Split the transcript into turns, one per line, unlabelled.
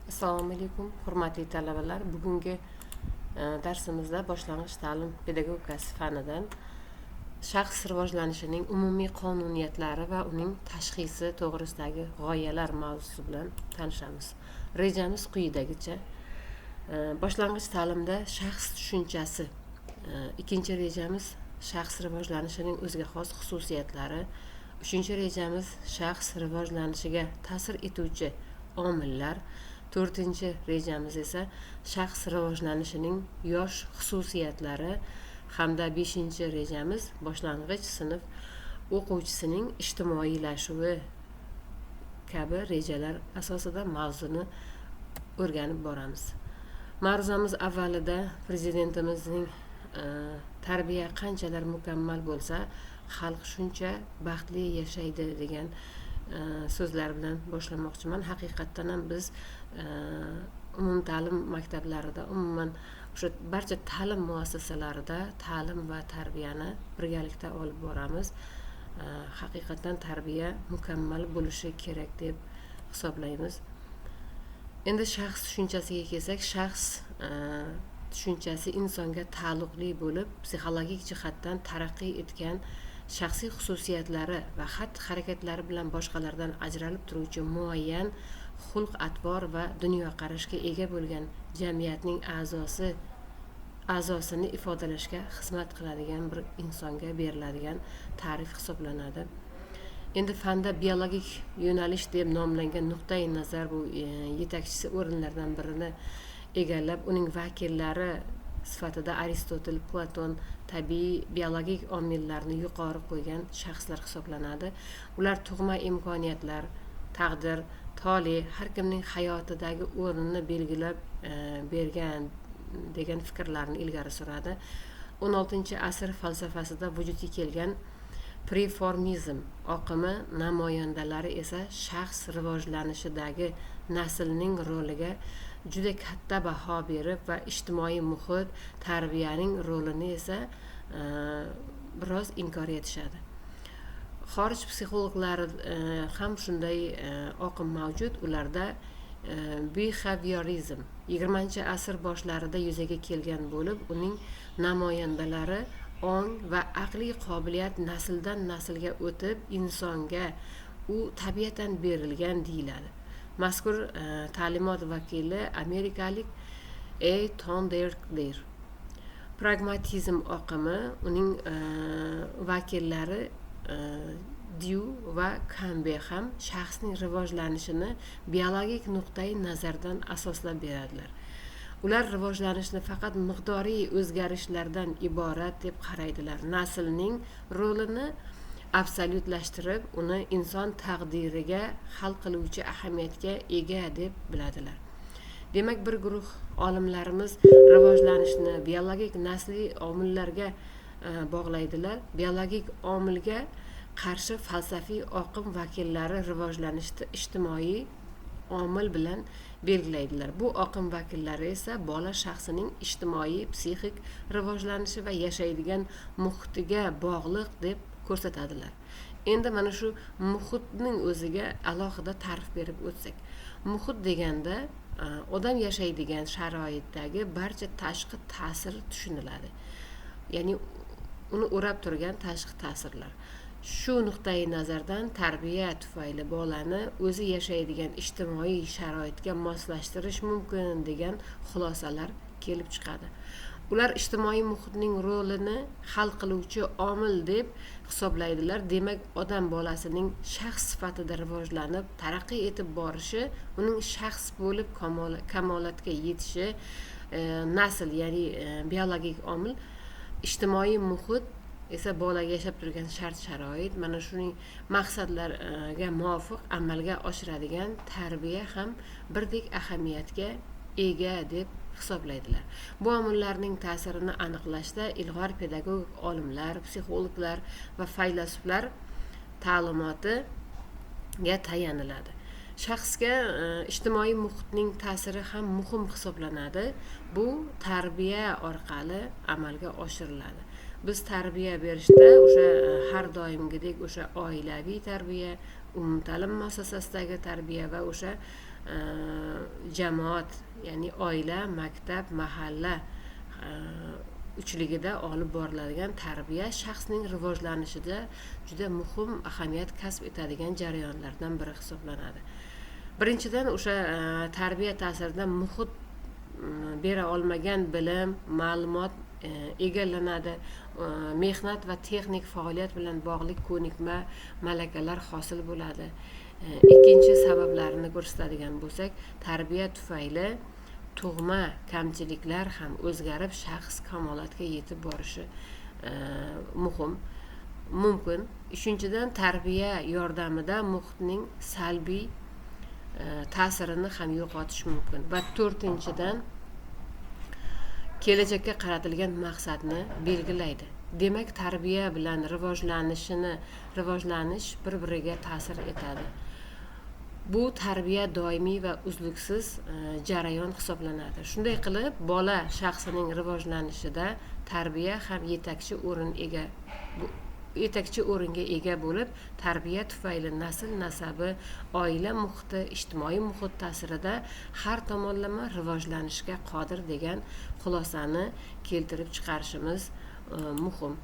Assalomu alaykum, hurmatli talabalar. Bugungi darsimizda boshlang'ich ta'lim pedagogikasi fanidan shaxs rivojlanishining umumiy qonuniyatlari va uning tashxisi to'g'risidagi g'oyalar mavzusi bilan tanishamiz. Rejamiz quyidagicha: boshlang'ich ta'limda shaxs tushunchasi, ikkinchi rejamiz shaxs rivojlanishining o'ziga xos xususiyatlari, uchinchi rejamiz shaxs rivojlanishiga ta'sir etuvchi omillar, to'rtinchi rejamiz esa shaxs rivojlanishining yosh xususiyatlari hamda beshinchi rejamiz boshlang'ich sinf o'quvchisining ijtimoiylashuvi kabi rejalar asosida mavzuni o'rganib boramiz. Ma'ruzamiz avvalida Prezidentimizning "Tarbiya qanchalar mukammal bo'lsa, xalq shuncha baxtli yashaydi" degan so'zlar bilan boshlamoqchiman. Haqiqatdan ham biz umumta'lim maktablarida, umuman o'sha barcha ta'lim muassasalarida ta'lim va tarbiyani birgalikda olib boramiz. Haqiqatdan tarbiya mukammal bo'lishi kerak deb hisoblaymiz. Endi shaxs tushunchasiga kelsak, shaxs tushunchasi insonga taalluqli bo'lib, psixologik jihatdan taraqqiy etgan, shaxsiy xususiyatlari va xatti harakatlari bilan boshqalardan ajralib turuvchi muayyan xulq atvor va dunyoqarashga ega bo'lgan jamiyatning a'zosini ifodalashga xizmat qiladigan bir insonga beriladigan ta'rif hisoblanadi. Endi fanda biologik yo'nalish deb nomlangan nuqtai nazar bu yetakchisi o'rinlardan birini egallab, uning vakillari sifatida Aristotel, Platon tabiiy biologik omillarni yuqori qo'ygan shaxslar hisoblanadi. Ular tug'ma imkoniyatlar, taqdir, tole har kimning hayotidagi o'rnini belgilab bergan degan fikrlarni ilgari suradi. 16-asr falsafasida vujudga kelgan preformizm oqimi namoyandalari esa shaxs rivojlanishidagi naslning roliga juda katta baho berib va ijtimoiy muhit, tarbiyaning rolini esa biroz inkor etishadi. Xorij psixologlari ham shunday oqim mavjud. Ularda bixaviorizm 20-asr boshlarida yuzaga kelgan bo'lib, uning namoyandalari ong va aqliy qobiliyat nasldan naslga o'tib, insonga u tabiatan berilgan deyiladi. Mazkur ta'limot vakili amerikalik E. Tonderdir. Pragmatizm oqimi, uning vakillari Dyu va Kambe ham shaxsning rivojlanishini biologik nuqtai nazardan asoslab beradilar. Ular rivojlanishni faqat miqdoriy o'zgarishlardan iborat deb qaraydilar. Naslning rolini absolyutlashtirib, uni inson taqdiriga hal qiluvchi ahamiyatga ega deb biladilar. Demak, bir guruh olimlarimiz rivojlanishni biologik nasliy omillarga bog'laydilar. Biologik omilga qarshi falsafiy oqim vakillari rivojlanishni ijtimoiy omil bilan belgilaydilar. Bu oqim vakillari esa bola shaxsining ijtimoiy psixik rivojlanishi va yashaydigan muhitiga bog'liq deb ko'rsatadilar. Endi mana shu muhitning o'ziga alohida ta'rif berib o'tsak, muhit deganda odam yashaydigan sharoitdagi barcha tashqi ta'sir tushuniladi, ya'ni uni o'rab turgan tashqi ta'sirlar. Shu nuqtai nazardan tarbiya tufayli bolani o'zi yashaydigan ijtimoiy sharoitga moslashtirish mumkin degan xulosalar kelib chiqadi. Ular ijtimoiy muhitning rolini hal qiluvchi omil deb hisoblaydilar. Demak, odam bolasining shaxs sifatida rivojlanib, taraqqiy etib borishi, uning shaxs bo'lib kamolatga yetishi nasl, ya'ni biologik omil, ijtimoiy muhit esa bolaga yashab turgan shart sharoit, mana shuning maqsadlarga muvofiq amalga oshiradigan tarbiya ham birdek ahamiyatga ega deb hisoblaydilar. Bu omillarning ta'sirini aniqlashda ilg'or pedagogik olimlar, psixologlar va faylasuflar ta'limotiga tayaniladi. Shaxsga ijtimoiy muhitning ta'siri ham muhim hisoblanadi. Bu tarbiya orqali amalga oshiriladi. Biz tarbiya berishda o'sha har doimgidek o'sha oilaviy tarbiya, umumta'lim muassasasidagi tarbiya va o'sha Jamoat, ya'ni oila, maktab, mahalla uchligida olib boriladigan tarbiya shaxsning rivojlanishida juda muhim ahamiyat kasb etadigan jarayonlardan biri hisoblanadi. Birinchidan, o'sha tarbiya ta'sirida muhit bera olmagan bilim, ma'lumot egallanadi, mehnat va texnik faoliyat bilan bog'liq ko'nikma, malakalar hosil bo'ladi. Ikkinchi sabablarini ko'rsatadigan bo'lsak, tarbiya tufayli tug'ma kamchiliklar ham o'zgarib, shaxs kamolotga yetib borishi muhim mumkin. Uchinchidan, tarbiya yordamida muhitning salbiy ta'sirini ham yo'qotish mumkin. Va to'rtinchidan, kelajakka qaratilgan maqsadni belgilaydi. Demak, tarbiya bilan rivojlanish bir biriga ta'sir etadi. Bu tarbiya doimiy va uzluksiz jarayon hisoblanadi. Shunday qilib, bola shaxsining rivojlanishida tarbiya ham yetakchi o'ringa ega bo'lib, tarbiya tufayli nasl nasabi, oila muhiti, ijtimoiy muhit ta'sirida har tomonlama rivojlanishga qodir degan xulosani keltirib chiqarishimiz muhim.